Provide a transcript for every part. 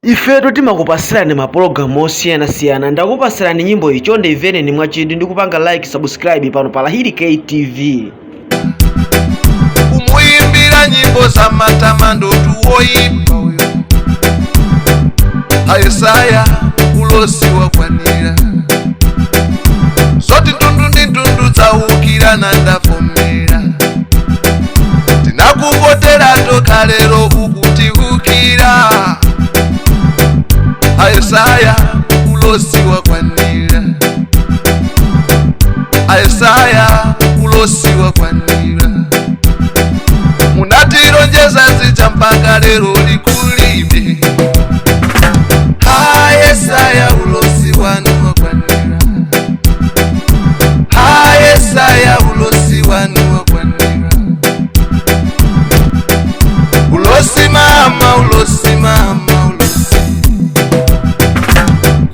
Ifetu timakupasirani mapulogalamu osiyanasiyana. Ndakupasirani nyimbo iyi, chonde imvereni mwachidwi ndi kupanga like, subscribe pano pa Lahiri KTV. Kumuimbira nyimbo za matamando tuwoipa uyo. Yesaya, ulosi wakwanira. Zoti ntundu ndi ntundu dzaukirana, ndavomera. Tinakuvotera toka, lero ukutiukira. Yesaya, ulosi wakwanira. Yesaya, ulosi wakwanira. Munatilonjeza zija, mpaka lero likulibe. Yesaya, ulosi wanu wakwanira. Yesaya, ulosi wanu wakwanira. Ulosi mama, ulosi mama, ulosi.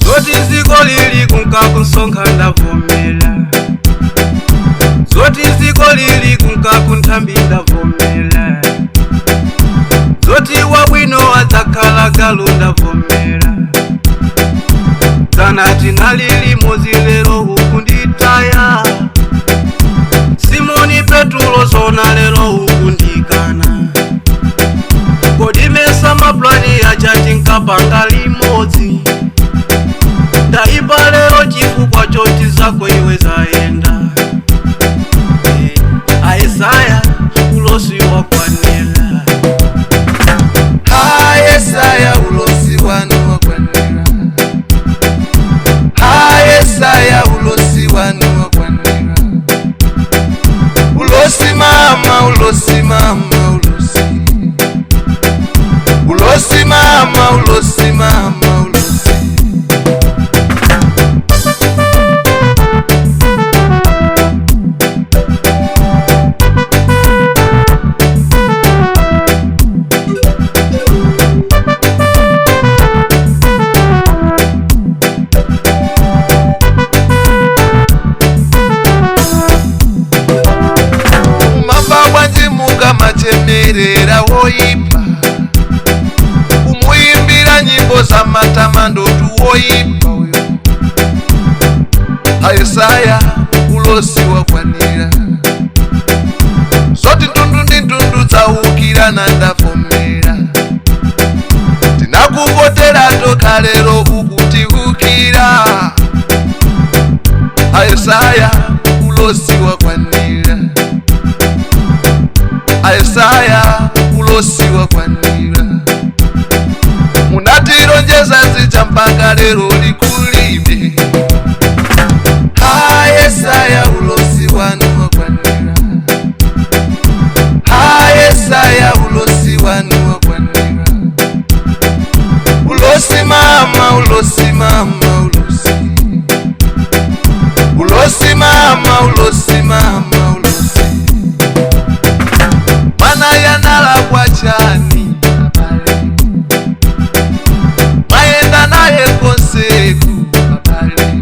Zoti ziko lili kunka kusonkha, ndavomera. Zoti ziko lili kunka kunthambi, ndavomera. Zoti wabwino adzakhala galu, ndavomera. Dzana tinali limodzi, lero ukunditaya. Simoni Petulo, zona lero ukundikana? Kodi mesa maplani aja tinkapanga limodzi? Ndaipa lero chifukwa choti zako iwe zayenda. Aisaya, ulosi wakwanira. Yesaya, ulosi wanu wakwanira. Yesaya, ulosi wanu wakwanira. Ulosi mama, ulosi mama, ulosi. Ulosi mama, ulosi mama, ulosi. Mumamba bwanji mukamachemerera woipa, kumuimbira nyimbo za matamando tuwoipa uyo? Yesaya, ulosi wakwanira. Zoti ntundu ndi ntundu dzaukirana, ndavomera. Tinakuvotera toka, lero ukutiukira. Yesaya, ulosi wakwanira. Yesaya, ulosi wakwanira. Munatilonjeza zija, mpaka lero likulibe. Yesaya, ulosi wanu wakwanira. Yesaya, ulosi wanu wakwanira. Ulosi mama, ulosi mama, ulosi. Ulosi mama, ulosi mama, ulosi. Mwana yanalakwa chani, abale? Mwayenda naye konseku, abale,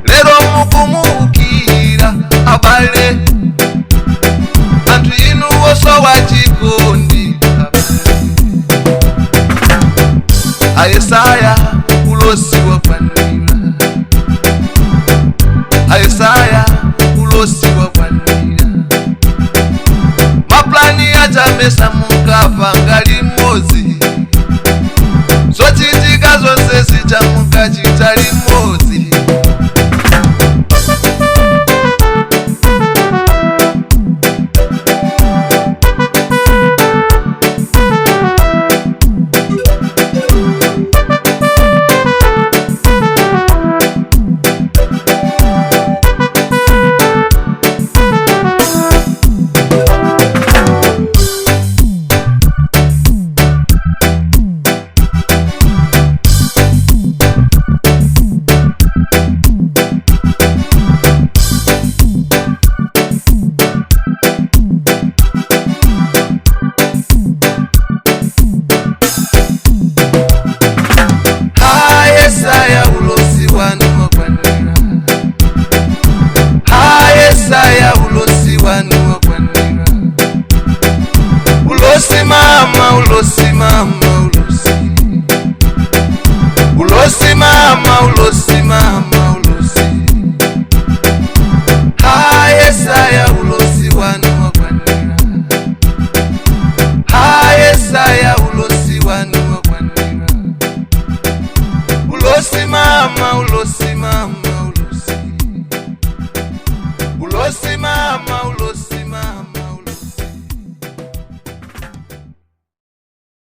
lero mukumuukira. Abale, anthu inu wosowa chikondi, abale. Yesaya, ulosi wakwanira. Yesaya, ulosi wakwanira. Maplani achamesa mukapanga limodzi, zochitika zonse zichamukachita limodzi. mama, ulosi mama, ulosi. Ha Yesaya, ulosi wanu wakwanira. Ha Yesaya, ulosi wanu wakwanira. Ulosi mama, ulosi mama, ulosi. Ulosi mama.